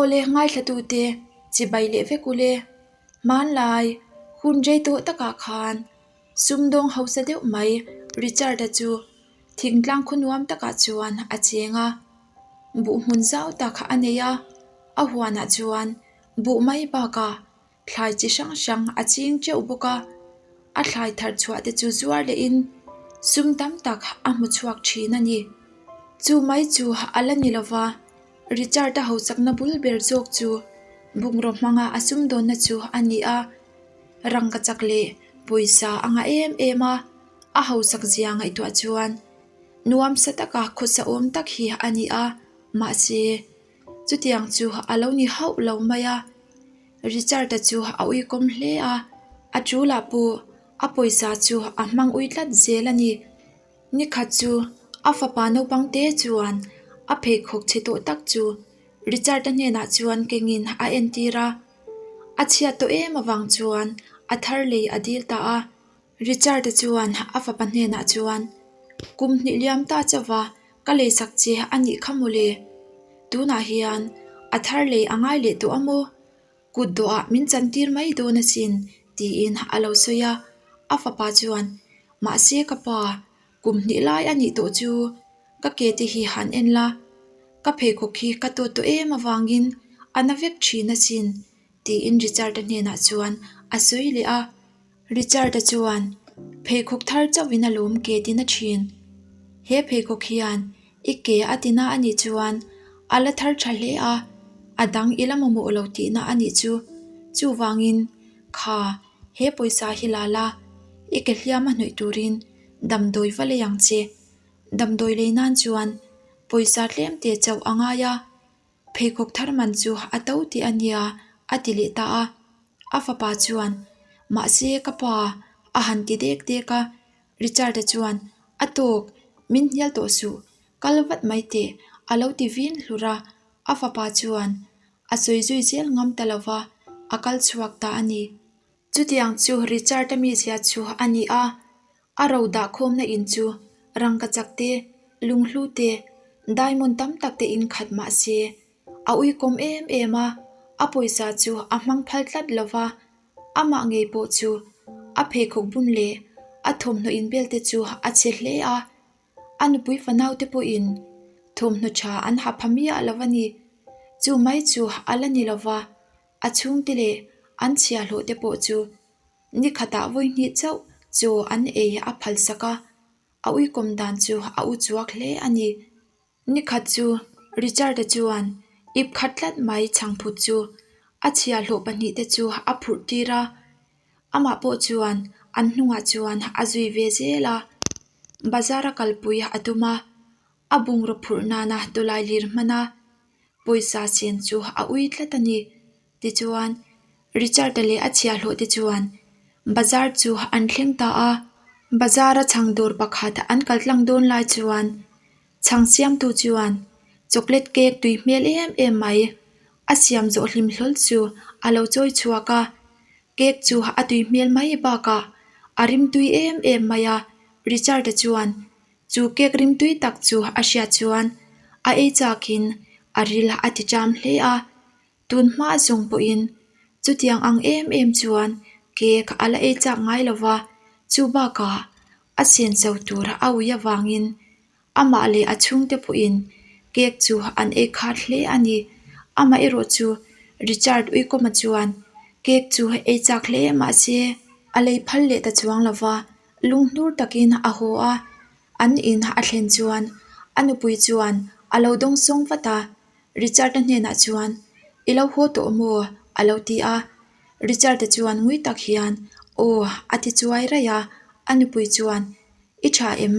Awle ngaithlatute chibai leh vek ule. Hmanlai hun rei tawh takah khan sumdawng hausa deuh mai Richard-a chu thingtlang khaw nuam takah chuan a cheng a. Buh hmun zau tak a nei a, a huanah chuan buh mai bakah thlai chi hrang hrang a ching teuh bawk a, a thlai thar chhuah te chu zuar leh in sum tam tak a hmu chhuak thin a ni. Chu mai chu a la ni lova, Richard-a hauchakna bul ber zawk chu bungraw hmanga a sumdawnna chu a ni a, rangkachak leh pawisa a ngah em em a, a hauchak zia ngaihtuah chuan nuamsa taka khawsa awm tak hi a ni a, mahse chutiang chu a lo ni hauh lo mai a. Richard-a chu a uikawm hle a, a tulah pawh a pawisa chu a hmang ui tlat zel a ni. Nikhat chu a fapa naupang te chuan a pheikhawk chhe tawh tak chu Richard-a hnenah chuan kengin a entir a, a chhiat tawh em avang chuan a thar lei a dil ta a. Richard-a chuan a fapa hnenah chuan, Kum hnih liam ta chauh va, ka leisak che a nih kha mawle. Tunah hian a thar lei a ngai leh tawh a maw? Kut dawhah min chantir mai dawn asin, tiin a lo sawi a. A fapa chuan, Mahse ka pa, kum hnih lai a nih tawh chu ka ke te hi han en la, ka pheikhawk hi ka tawt tawh em avangin a na vek thin asin, tiin Richard-a hnenah chuan a sawi leh a. Richard-a chuan, Pheikhawk thar chauhin a lawm ke tina thin. He pheikhawk hian i ke a tina a nih chuan a la thar tha hle a, a dang i la mamawh lo tihna a nih chu. Chuvangin, kha he pawisa hi la la, i ke hliam a hnawih turin damdawi va lei ang che. Damdawi lei nan chuan pawisa tlem te chauh a ngai a. Pheikhawk thar man chu a to tih a nia a ti leh ta a. A fapa chuan, Mahse ka pa, a han ti dek dek a. Richard-a chuan, A tawk, min hnial tawh suh, kal vat mai teh, a lo ti vin hlur a. A fapa chuan a sawi zui zel ngam ta lo va, a kal chhuak ta a ni. Chutiang chu Richard-a mizia chu a ni a, a ro dah khawmna in chu rangkachak te, lunghlu te, diamond tam tak te in khat mah se, a uikawm em em a, a pawisa chu a hmang phal tlat lo va, amah ngei pawh chu a pheikhawk bun leh a thawmhnaw inbel te chu a chhe hle a, a nupui fanau te pawhin thawmhnaw tha an ha pha miah lo a ni. Chu mai chu a la ni lo va. A chhungte leh an chhiahhlawh te pawh chu ni khatah vawi hnih chauh chaw an ei a phalsak a, a uikawm dan chu a u chuak hle a ni. Ni khat chu Richard-a chuan ip khat tlat mai chhangphut chu a chhiahhlawh pahnihte chu a phurh tir a, amah pawh chuan an hnungah chuan a zui ve zel a, bazar-a kalpui a tum a, a bungraw phurh nana tawlai lir hman a. Pawisa sen chu a ui tlat a ni. Tichuan, Richard-a leh a chhiahhlawh te chuan bazar chu an thleng ta a. Bazar-a chhang dawr pakhat an kal tlang dawn lai chuan chhang siamtu chuan chocolate cake tui hmel em em mai a siam zawh hlim hlawl chu a lo chawi chhuak a. Cake chu a tui hmel mai bakah a rim tui em em mai a. Richard-a chuan Chu cake rimtui tak chu a hriat chuan a ei chakin a ril a ti ṭam hle a, tun hma zawng pawhin chutiang ang em em chuan cake a la ei chak ngai lo va, chu bakah a senso tur a ui avangin amah leh a chhungte pawhin cake chu an ei khat hle a ni. Amaherawh chu Richard Uikawma chuan cake chu ei chak hle mahse a lei phal leh ta chuang lo va. Lunghnur takin a haw a, an in a thlen chuan a nupui chuan a lo dawng sawng vat a, Richard-a hnenah chuan, I lo haw tawh maw? a lo ti a. Richard-a chuan ngui tak hian, Aw, a ti chuai raih a, a nupui chuan, I tha em?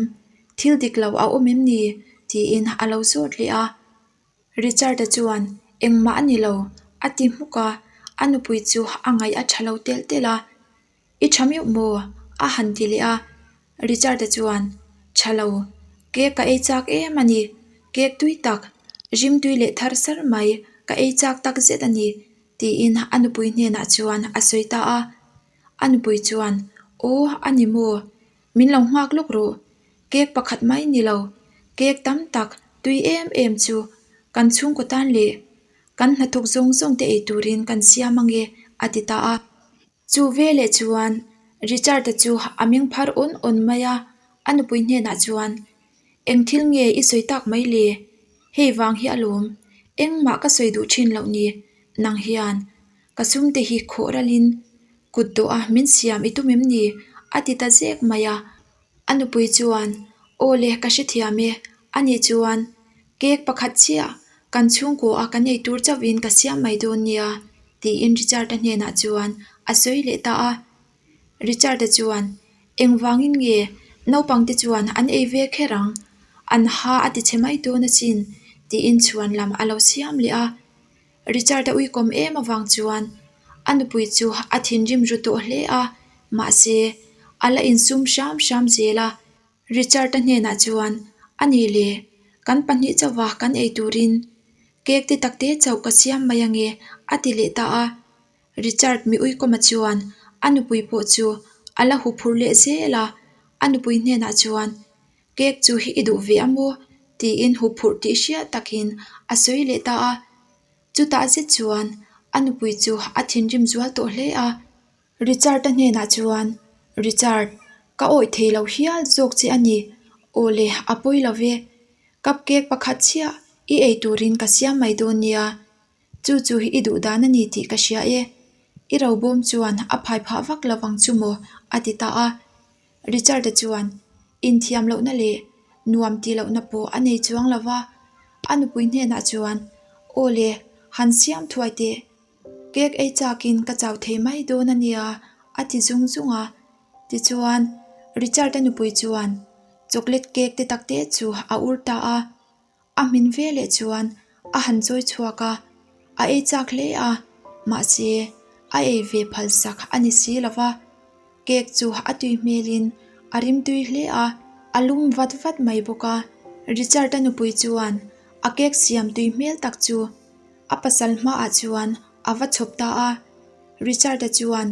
Thil dik lo a awm em ni? tiin a lo zawt leh a. Richard-a chuan, Engmah a ni lo, a ti hmuk a, a nupui chu a ngaih a tha lo telh telh a. I tha meuh maw? a han ti leh a. Richard-a chuan, Tha lo, cake ka ei chak em a ni. Cake tui tak, rim tui leh thar sar mai ka ei chak tak zet a ni, tiin a nupui hnenah chuan a sawi ta a. A nupui chuan, Aw, a ni maw? Min lo nghak lawk rawh. Cake pakhat mai ni lo, cake tam tak tui em em chu kan chhungkaw tan leh. Kan hnathawk zawng zawng te ei turin kan siam ange, a ti ta a. Chu veleh chuan Richard-a chu a meng phar awn awn mai a, a nupui hnenah chuan, Eng thil nge i sawi tak mai le? Hei vang hi alawm, engmah ka sawi duh thin loh ni, nang hian ka sumte hi khawh ralin kut dawha min siam i tum em ni? a ti ta zek mai a. A nupui chuan, Aw le, ka hrethiam e, anih chuan cake pakhat chiah kan chhungkaw a kan ei tur chauhin ka siam mai dawn nia, tiin Richard-a hnenah chuan a sawi leh ta a. Richard-a chuan, Engvangin nge naupangte chuan an ei ve kher ang? An ha a ti chhe mai dawn asin, tiin chhuan lam a lo siam leh a. Richard-a uikawm em avang chuan a nupui chu a thinrim ru tawh hle a, mahse, a la insum hram hram zel a. Richard-a hnenah chuan, A ni le, kan pahnih chauha kan ei turin cake te takte chauh ka siam mai ange, a ti leh ta a. Richard mi uikawma chuan a nupui pawh chu a la huphurh leh zel a, a nupui hnenah chuan, Cake chu hi i duh ve a maw? tiin huphurh tih hriat takin a sawi leh ta a. Chutah zet chuan a nupui chu a thinrim zual tawh hle a. Richard-a hnenah chuan, Richard, ka awih thei lo hial zawk che a ni. Aw le, a pawi lo ve. Cup cake pakhat chiah i ei turin ka siam mai dawn nia. Chu chu hi i duh dan a ni tih ka hria e. I robawm chuan a phai phah vak lo vang chu maw? a ti ta a. Richard-a chuan inthiam lohna leh nuam tih lohna pawh a nei chuang lo va, a nupui hnenah chuan, Aw le, han siam thuai teh. Cake ei chakin ka chau thei mai dawn a nia, a ti zung zung a. Tichuan, Richard-a nupui chuan chocolate cake te takte chu a ur ta a. A hmin ve leh chuan a han chawi chhuak a, a ei chak hle a, mahse a ei ve phal sak a ni si lo va. Cake chu a tui hmelin a rim tui hle a, a lum vat vat mai bawk a. Richard-a nupui chuan a cake siam tui hmel tak chu a pasal hmaah chuan a va chhawp ta a. Richard-a chuan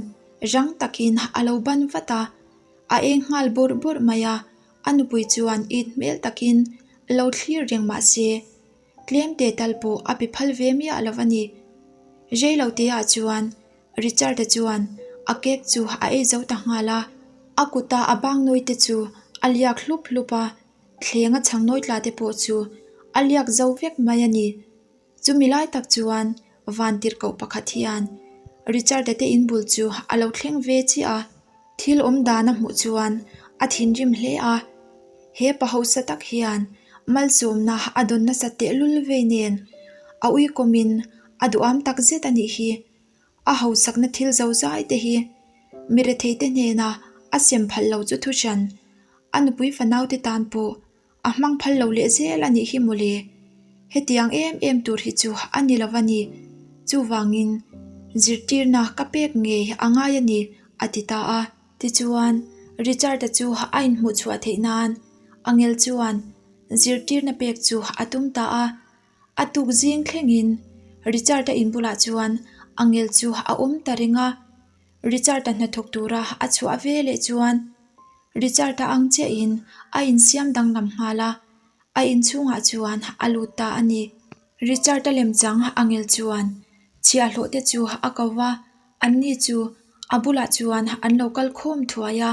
rang takin a lo ban vat a, a eng nghal bawrh bawrh mai a. A nupui chuan it hmel takin lo thlir reng mah se, tlem te tal pawh a pe phal ve miah lo a ni. Reiloteah chuan Richard-a chuan a cake chu a ei zo ta nghal a, a kuta a bang nawi te chu a liak hlup hlup a, thleng a chhang nawi tla te pawh chu a liak zo vek mai a ni. Chumi lai tak chuan vantirhkoh pakhat hian Richard-a te inbul chu a lo thleng ve chiah a, thil awm dan a hmuh chuan a thinrim hle a, he pa hausa tak hian malsawmna a dawn nasa tehlul vei nen a uikawmin a duham tak zet a nih hi. A hausakna thil zozai te hi mi retheite hnena a sem phal lo chu thuhran a nupui fanaute tan pawh A hmang phal lo leh zel a nih hi mawle. Hetiang em em tur hi chu a ni lo a ni. Chuvangin zirtirna ka pek ngei a ngai a ni, a ti ta a. Tichuan, Richard-a chu a inhmuh chhuah theih nan Angel chuan zirtirna pek chu a tum ta a. A tuk zing thlengin Richard-a in bulah chuan Angel chu a awm ta reng a. Richard-a hnathawk tura a chhuah ve leh chuan Richard-a ang chiahin a insiam danglam nghal a, a inchhungah chuan a lut ta a ni. Richard-a lemchang angel chuan chhiahhlawh te chu a ko va, anni chu a bulah chuan an lo kal khawm thuai a,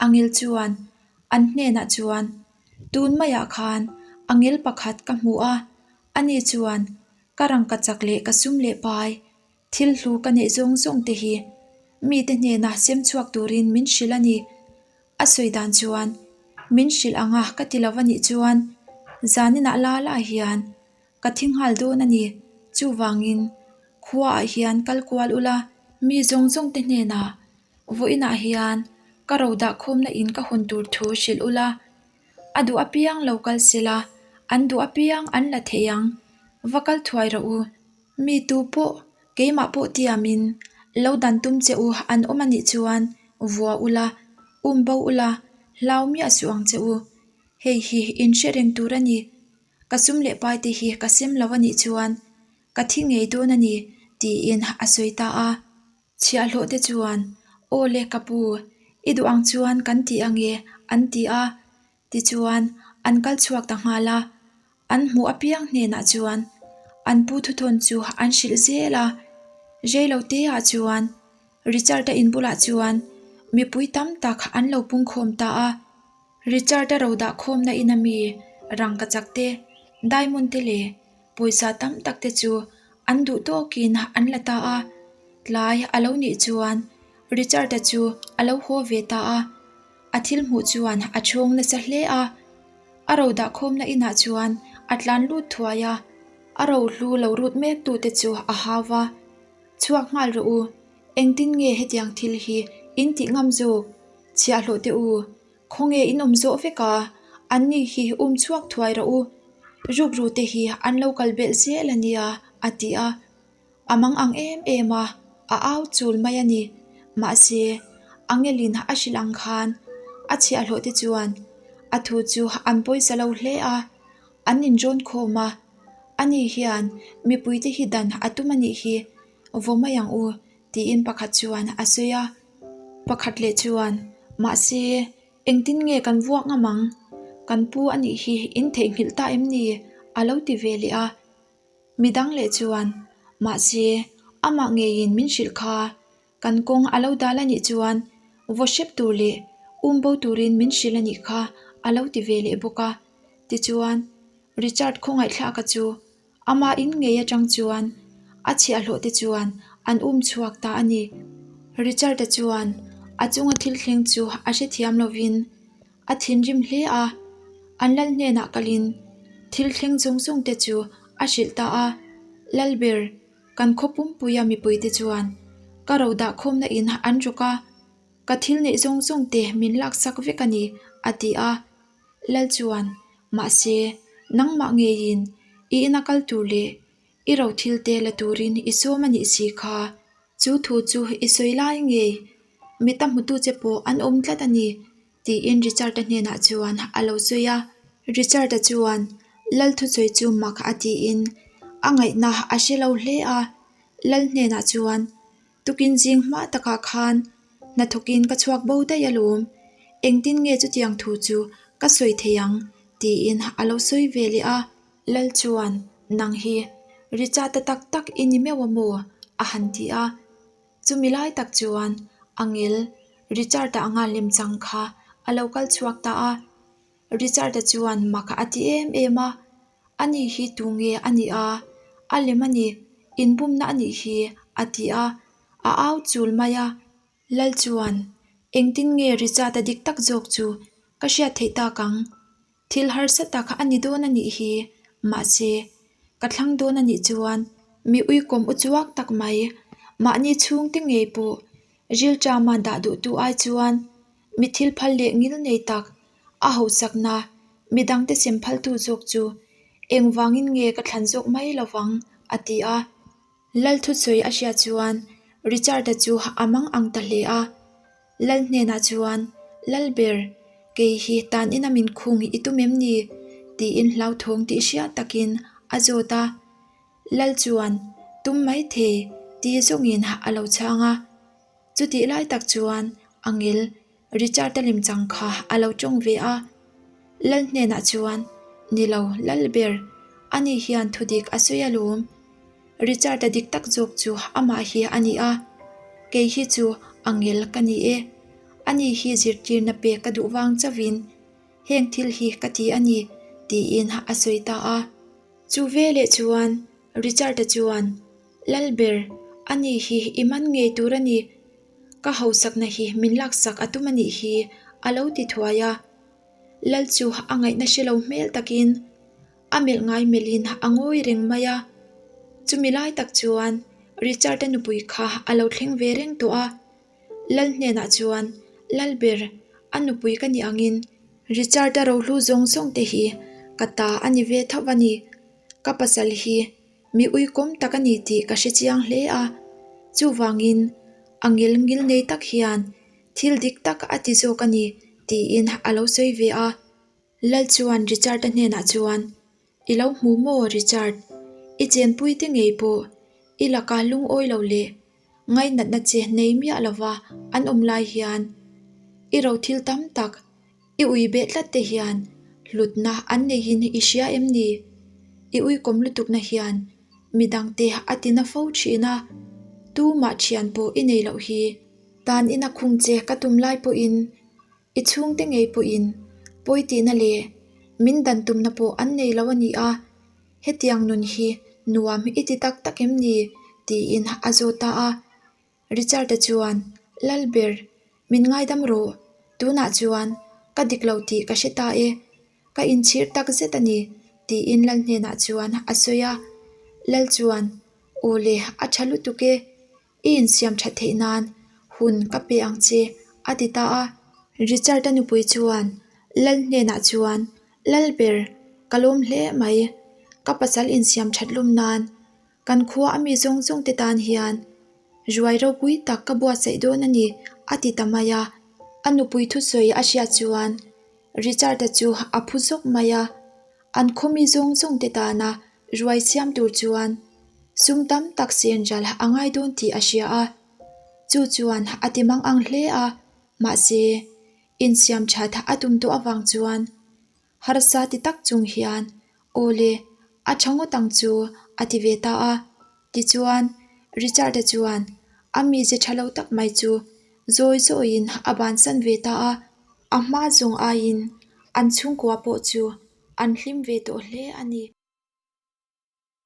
angel chuan an hnenah chuan, Tun maiah khan angel pakhat ka hmu a, ani chuan ka rangkachak leh ka sum leh pai Thil hlu ka neih zawng zawng te hi mite hnena sem chhuak turin min hrilh a ni. A sawi dan chuan min hrilh ang a ka ti lo a nih chuan zaninah la la hian ka thi nghal dawn a ni. Chuvangin khuaah hian kal kual ula mi zawng zawng te hnenah vawiinah hian ka ro dah khawmna in ka hawn tur thu hrilh ula a duh apiang lo kal sela an duh apiang an la thei ang va kal thuai rawh u. Mi tu pawh keimah pawh tiamin lo dan tum che u an awm a nih chuan vua ula, um bo ula, hlau miah suh ang che u. Hei hi in hre reng tur a ni. Ka sum leh pai te hi ka sem lo a nih chuan ka thi ngei dawn a ni tiin a sawi ta a. Chhiahhlawh te chuan, Aw le ka pu, i duh ang chuan kan ti ange an ti a. Tichuan an kal chhuak ta nghal a. An hmuh apiang hnenah chuan. An pu thuthawn chu an hrilh zel a, Reilote ah chuan Richard-a in bulah chuan mipui tam tak an lo pungkhawm ta a. Richard-a ro dah khawmna in ami rangkachak te, diamond te leh pawisa tam tak te chu an duh tawkin an la ta a. Tlai a lo nih chuan Richard-a chu a lo haw ve ta a, a thil hmuh chuan a chhawng nasa hle a. A ro dah khawmna inah chuan a tlan lut thuai a, a rohlu lo rut mek tute chu a hau va. Chhuak nghal rawh u, engtin nge hetiang thil hi in tih ngam zawk? Chhiahhlawh teh u, khawnge in awm zawh vek a, anni hi um chhuak thuai rawh u. Rukru te hi an lo kal belh zel a nia, a ti a. A mang ang em em a, a au chul mai a ni. Mahse, Angelin a hrilh ang khan a chhiahhlawh te chuan a thu chu an pawisa lo hle a, an inrawn khawm a. Ani hian mipuite hi dan a tum a nih hi, vaw mai ang u, tiin pakhat chuan a sawi a. Pakhat leh chuan, Mahse, engtin nge kan vuak ngam ang? Kan pu a nih hi in theihnghilh ta em ni? a lo ti ve leh a. Midang leh chuan, Mahse, amah ngeiin min hrilh kha, kan kawng a lo dal a nih chuan vaw hrep tur leh um bo turin min hrilh a nih kha a lo ti ve leh bawk a. Tichuan, Richard khawngaihthlaka chu ama in ngei atang chuan a chhiahhlawh te chuan an um chhuak ta a ni. Richard-a chuan a chunga thil thleng chu a hrethiam lovin a thinrim hle a, an lal hnenah kalin thil thleng zawng zawng te chu a hrilh ta a, Lalber, kan khaw pumpuia mipuite chuan ka ro dah khawmna in an rawk a, ka thil neih zawng zawng te min laksak vek a ni, a ti a. Lal chuan, Mahse, nangmah ngeiin i ina kal tur leh i ro thil te la turin i sawm a nih si kha. Chu thu chu i sawi lai ngei, mita hmutu che pawh an awm tlat a ni, tiin Richard-a hnenah chuan a lo sawi a. Richard-a chuan Lal thusawi chu mak a tiin a ngaihna a hre lo hle a. Lal hnenah chuan, Tukin zing hma takah khan hnathawkin ka chhuak bo daih alawm, engtin nge chutiang thu chu ka sawi thei ang? tiin a lo sawi ve leh a. Lal chuan, Nang hi Richard-a tak tak i ni meuh a maw? a han ti a. Chumi lai tak chuan Angel, Richard-a anga lemchang kha a lo kal chhuak ta a. Richard-a chuan mak a ti em em a, Ani hi tu nge a nih a? A lem a ni, inbumna a nih hi, a ti a, a au chul mai a. Lal chuan, Engtin nge Richard-a dik tak zawk chu ka hriat theih tak ang? Thil harsa tak a ni dawn a nih hi, mahse, ka thlang dawn a nih chuan mi uikawm uchuak tak mai, mahni chhungte ngei pawh rilṭama dah duhtu ai chuan mi thil phal leh ngil nei tak a hauhsakna midangte sem phaltu zawk chu engvangin nge ka thlan zawk mai lovang a ti a. Lal thusawi a hriat chuan Richard-a chu a mang ang ta hle a. Lal hnenah chuan, Lalber, kei hi tan ina min khung i tum em ni? tiin hlauthawng tih hriat takin a zawt a. Lal chuan, Tum mai thei, ti zawngin a lo chhang a. Chutih lai tak chuan Angel Richard-a lemchang kha a lo tawng ve a. Lal hnenah chuan, Ni lo, Lalber, ani hian thudik a sawi alawm. Richard-a dik tak zawk chu amah hi a ni a, kei hi chu Angel ka ni e. Ani hi zirtirna pek ka duh vang chauhin heng thil hi ka ti a ni, tiin a sawi ta a. Chu veleh chuan Richard-a chuan, Lalber, ani hi i man ngei tur a ni. Ka hausakna hi min laksak a tum a nih hi, a lo ti thuai a. Lal chu a ngaihna hre lo hmel takin a melh ngai melhin a ngawi reng mai a. Chumi lai tak chuan Richard-a nupui kha a lo thleng ve reng tawh a. Lal hnenah chuan, Lalber, a nupui ka nih angin Richard-a rohlu zawng zawng te hi ka ta a ni ve tho a ni. Ka pasal hi mi uikawm tak a ni tih ka hre chiang hle a. Chuvangin a ngil ngil nei tak hian thil dik tak a ti zawk a ni tiin a lo sawi ve a. Lal chuan Richard-a hnenah chuan, I lo hmu maw Richard? I chenpui te ngei pawh i laka lungawi lo leh ngainatna che nei miah lova an awm lai hian i ro thil tam tak i ui beh tlat te hian hlutna an neihin i hria em ni? I uikawm lutukna hian. Midangte a ti na fo thin a, tumah thian pawh i nei loh hi. Tan ina khung che ka tum lai pawhin i chhungte ngei pawhin pawi tihna leh min dan tumna pawh an nei lo a ni a, hetiang nun hi nuam i ti tak tak em ni? tiin a zawt ta a. Richard-a chuan, Lalber, min ngaidam rawh. Tunah chuan ka dik lo tih ka hre ta e. Ka inchhir tak zet a ni, tiin Lal hnenah chuan a sawi a. Lal chuan, Aw le, a tha lutuk e. I insiam that theih nan hun ka pe ang che, a ti ta a. Richard-a nupui chuan Lal hnenah chuan, Lalber, ka lawm hle mai. Ka pasal insiam that lawm nan Kan khua a mi zawng zawng te tan hian ruai ropui tak ka buatsaih dawn a ni, a ti ta mai a. A nupui thusawi a hriat chuan Richard-a chu a phu zawk mai a. An khaw mi zawng zawng te tana ruai siam tur chuan sum tam tak sen ral a ngai dawn tih a hria a. Chu chuan a ti mang ang hle a, mahse insiam that a tum tawh avang chuan Harsa ti tak chung hian, Aw le, a tha ngawt ang chu, a ti ve ta a. Tichuan, Richard-a chuan a mize tha lo tak mai chu zawi zawiin a bansan ve ta a. A hma zawng aiin an chhungkua pawh chu an hlim ve tawh hle a ni.